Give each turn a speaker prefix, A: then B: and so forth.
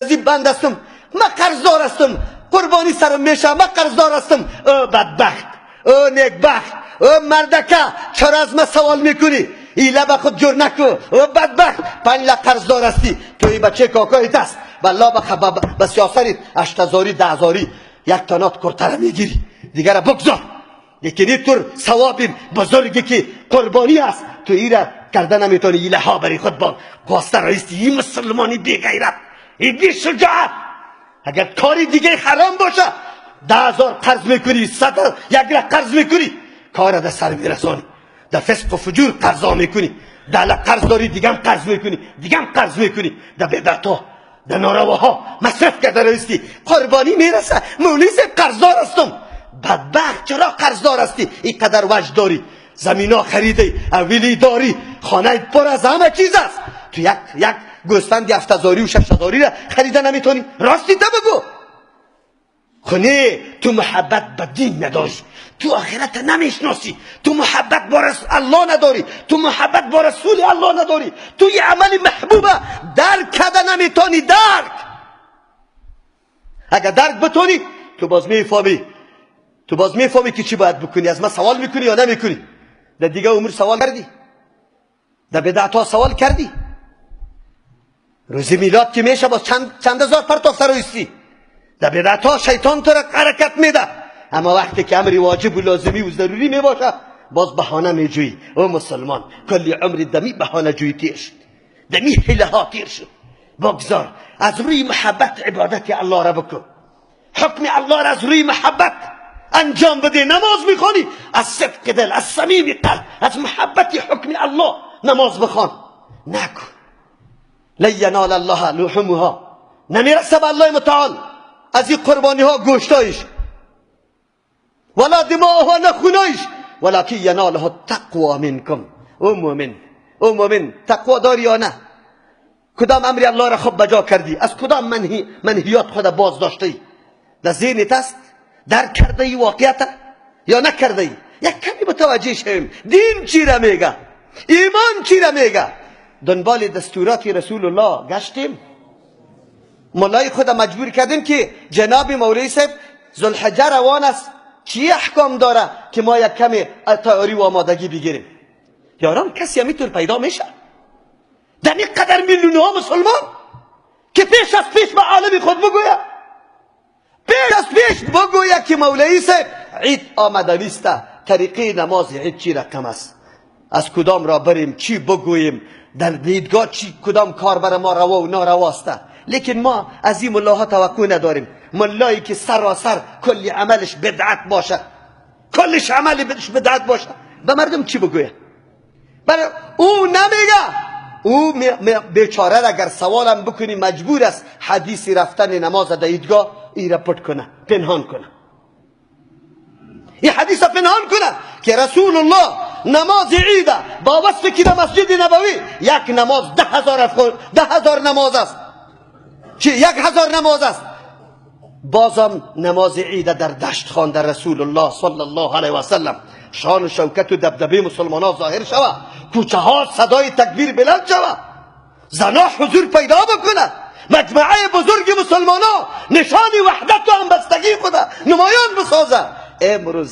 A: Ин банд ҳастам, ман қарздор ҳастам, қурбонӣ сарам меша, ман қарздор ҳастам. Ӯ бадбахт, ӯ некбахт, ӯ мардака, чаро аз ман савол мекунӣ? Ила ба худ ҷур наку. Ӯ бадбахт, 5 лак қарздор ҳастӣ. Ту ин бачаи кокоит аст, валло ба сиёсарит 8 ҳазорӣ, 10 ҳазорӣ як танот куртара мегирӣ, дигара бигзор. Лекин ин тур савоби бузурге ки қурбонӣ аст, ту ира карда наметавонӣ. Илаҳо барои худ бо хоста раисти. Ин мусулмони беғайрат, ин бешуҷоат, агар кори дигаи ҳаром боша, 10 ҳазор қарз мекунӣ, сад як лак қарз мекунӣ, кора дар сар мерасонӣ. Дар фисқу фуҷур қарзо мекунӣ, 10 лак қарз дорӣ, дигам қарз мекунӣ, дигам қарз мекунӣ, дар бедатҳо, дар норавоҳо масраф карда раисти. Қурбонӣ мераса, мулисе, қарздор ҳастам. Бадбахт, чаро қарздор ҳастӣ? Ин қадар ваҷ дорӣ, замино харидай, аввилӣ дорӣ, хонаи пур аз ҳама чиз аст, ту як гӯсфанди 7 ҳазорию 6 ҳазориро харида наметавонӣ? Ростита бигӯ. Хуне ту муҳаббат ба дин надорӣ, ту охирата намешиносӣ, ту муҳаббат бо Аллоҳ надорӣ, ту муҳаббат бо расули Аллоҳ надорӣ, ту и амали маҳбуба дарк карда наметавонӣ. Дарк агар дарк битонӣ, ту боз мефаҳмӣ, ту боз мефаҳмӣ ки чӣ бояд бикунӣ. Аз ман савол мекунӣ ё намекунӣ? Дар дига умр савол кардӣ, дар бидъатҳо савол кардӣ. Рӯзи милод ки меша, боз чанд ҳазор партофта роистӣ. Дар бидъатҳо шайтон тура ҳаракат меда, аммо вақте ки амри воҷибу лозимӣ зарурӣ мебошад, боз баҳона меҷӯӣ. Ӯ мусулмон, кулли умри дами баҳонаҷӯӣ тир шуд, дами ҳилаҳо тир шуд. Богзор, аз рӯи муҳаббат ибодати аллоҳро бикун, ҳукми аллоҳро аз рӯи муҳаббат анҷом бده. Намоз мехонӣ, аз сидқи дил, аз самими қалб, аз муҳаббати ҳукми аллоҳ намоз бихон. Накун. لن ینال الله لحومها، نمیرسه به الله متعال از این قربانی ها گوشتایش، ولا دماؤها، نه خونایش، ولكن يناله التقوى منكم. او مؤمن، او مؤمن، تقوا داری یا نه؟ کدام امری الله را خوب بجا کردی؟ از کدام منهیات خود باز داشته ای؟ در ذهنت است؟ درک کرده ای واقعیت یا نکرده ای؟ یک کمی متوجه شویم دین چی را میگه، ایمان چی را میگه. دنبال دستورات رسول الله گشتیم؟ ملای خود مجبور کردیم که جناب مولوی صاحب، ذوالحجه روان است، چی احکام داره که ما یک کمی تیاری و آمادگی بگیریم؟ یاران، کسی همیطور پیدا میشه در این قدر میلیون ها مسلمان که پیش از پیش به عالم خود بگوید، پیش از پیش بگوید که مولوی صاحب، عید آمدنی است، طریقه نماز عید چی رقم است، از کدام را بریم، چی بگوییم در عیدگاه، چی کدام کار بر ما روا و نارواست؟ لیکن ما از این ملاها توقع نداریم. ملایی که سراسر کلی عملش بدعت باشه، کلش عملش بدعت باشه، به مردم چی بگویه؟ برای او نمیگه. او بیچاره اگر سوالم بکنی، مجبور است حدیث رفتن نماز در عیدگاه ای را پټ کنه، پنهان کنه، این حدیث پنهان کنه که رسول الله نماز عید با وصف که در مسجد نبوی یک نماز 10 هزار 10 هزار نماز است، چی 1000 نماز است، بازم نماز عید در دشت خوانده رسول الله صلی الله علیه و سلم. شان و شوکت و دبدبه مسلمان ها ظاهر شوه، کوچه ها صدای تکبیر بلند شوه، زنا حضور پیدا بکنه، مجمعه بزرگ مسلمان ها نشان وحدت و همبستگی خود نمایان بسازه. امروز